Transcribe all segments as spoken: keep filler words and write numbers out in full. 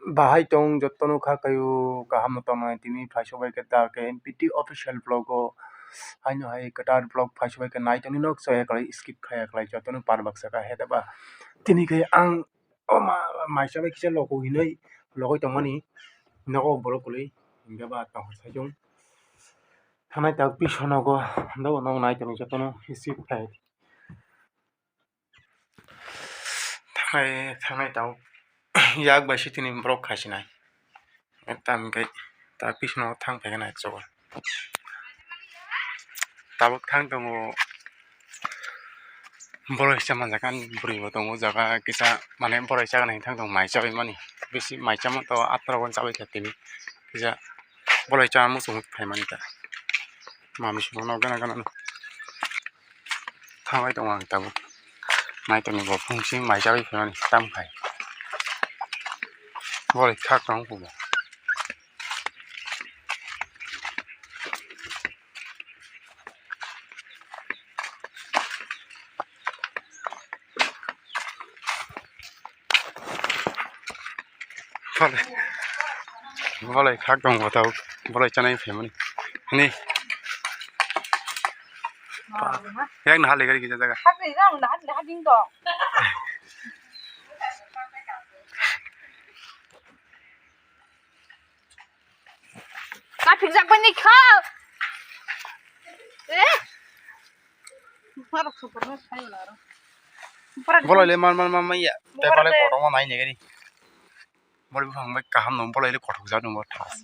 Bahai tong jotono kha kaio kaham no tongnai tini phaiso bai khe ta khe M P T official vlog o haino hai kwtal vlog phaiso bai khe nai tongni nok chaya kwlai skip khaya kwlai jotono par baksa kha he da ba tini khe ang o ma maisa bai kisa logo hinui logoi tongmani nogo borok kwlwi hingke ba tongthok saijung thanai tak pisonogo nogo nai tongni jotono skip khai. Thangnai, thangnai tabuk yak bai sitini borok khaisinai. Tamo khe ta bisingo thang phaikhe nai chukgo. Tabuk thang tongo borok kisa manjak ani bwrwi bo tongo o jaga kisa mane borok kisa gana thang tongo mai chawi mani bisi mai chama to aphuru bo chawi kha tini kisa borok kisa muchung phaimani ta mami songno gana gana no. Thangbai tongo ang tabuk. Nai tongni bo phung simi mai chawi phano tam khai. Bori khak tong pubo. Bolai, bolai khak tong bo tabuk. Bolai chanai phaimani. Ni. Yang nahal legari kita jaga. Hati yang nahal nahal ding dong. Kapik jak bani kha. Eh? Marok super na sai la ro. Bolai le man man man man ya. Tepale kotorma nai negari. Bori buphang bai kaham no bolai le kothok jak no thas.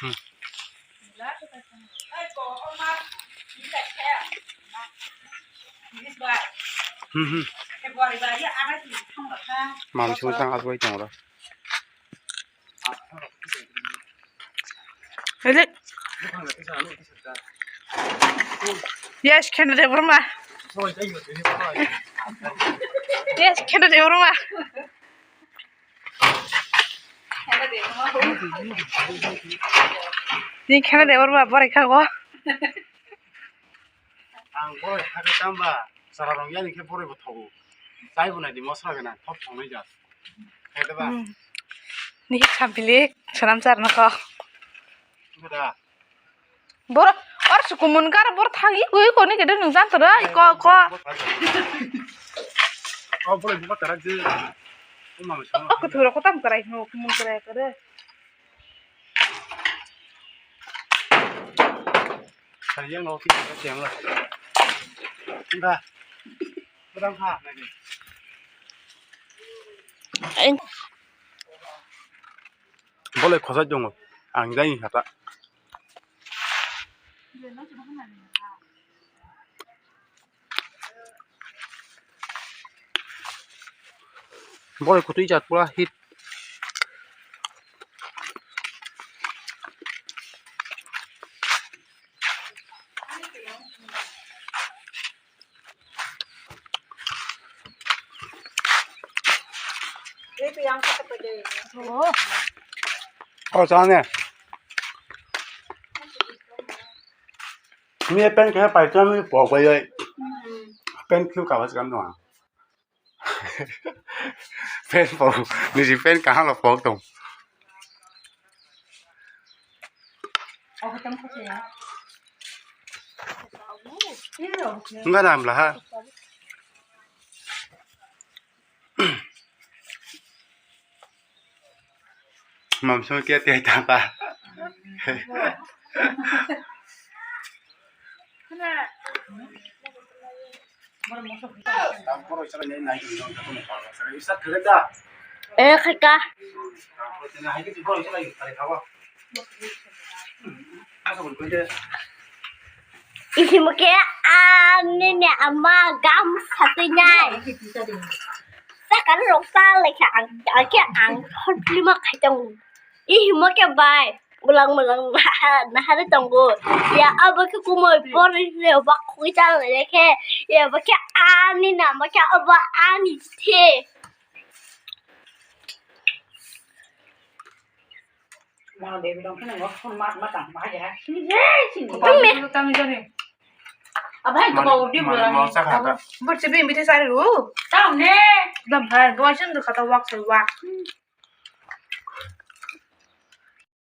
Hmm. Hmm, hmm. Mam sung tang aswk bai tong ro. Hello. Yes, Khendra Debbarma. Yes, Khendra Debbarma. Ni Khendra Debbarma, borai kha go. Ang borai kha khe tamba, chwla rong yani khe borai bo thogo. Chai bo nai di mosra gana, thok thongnai ja. Khe da ba? Hmm. Ni khampilik, salam char nako. Khe da? Bor, or sukumun kar bor thagi goi koni kede nung jan toro, ko, ko. Oh, borai bo tarak je. Oh, mama, oh, oh, kuthuro kotam karai, no, kumun karai kare. Sayang lo kita yang lo. Enggak. Kurang ha lagi. Boleh khosa jongo. Ang jai hata. Bolai kutui jat pura hit. Oh, sana. Ini pen kaya paitami pok bai bai. Pen kyu kawas kan dong. Pen pok, nisi pen kaham lo pok dong. Enggak ada amlah ha. Mam sung kia tiai tapa. Eh, kaka. Ihimo khe ani ni ama gam satwi nai. Sakani rok sa lekha ang, ang khe ang hor plima khai tongo. Ihimo khe bai, ulang mulang nahari tongo. Ya abo khe kumui pori le bak khugui cha le khe. Ya abo khe ani na, abo khe abo ani the. Tang ne. Abai ko mau di bulan. Mau sakha ta. Bor se bim bite sari ru. Tang ne. Dam hai, gawai sung do kata wak sai wak.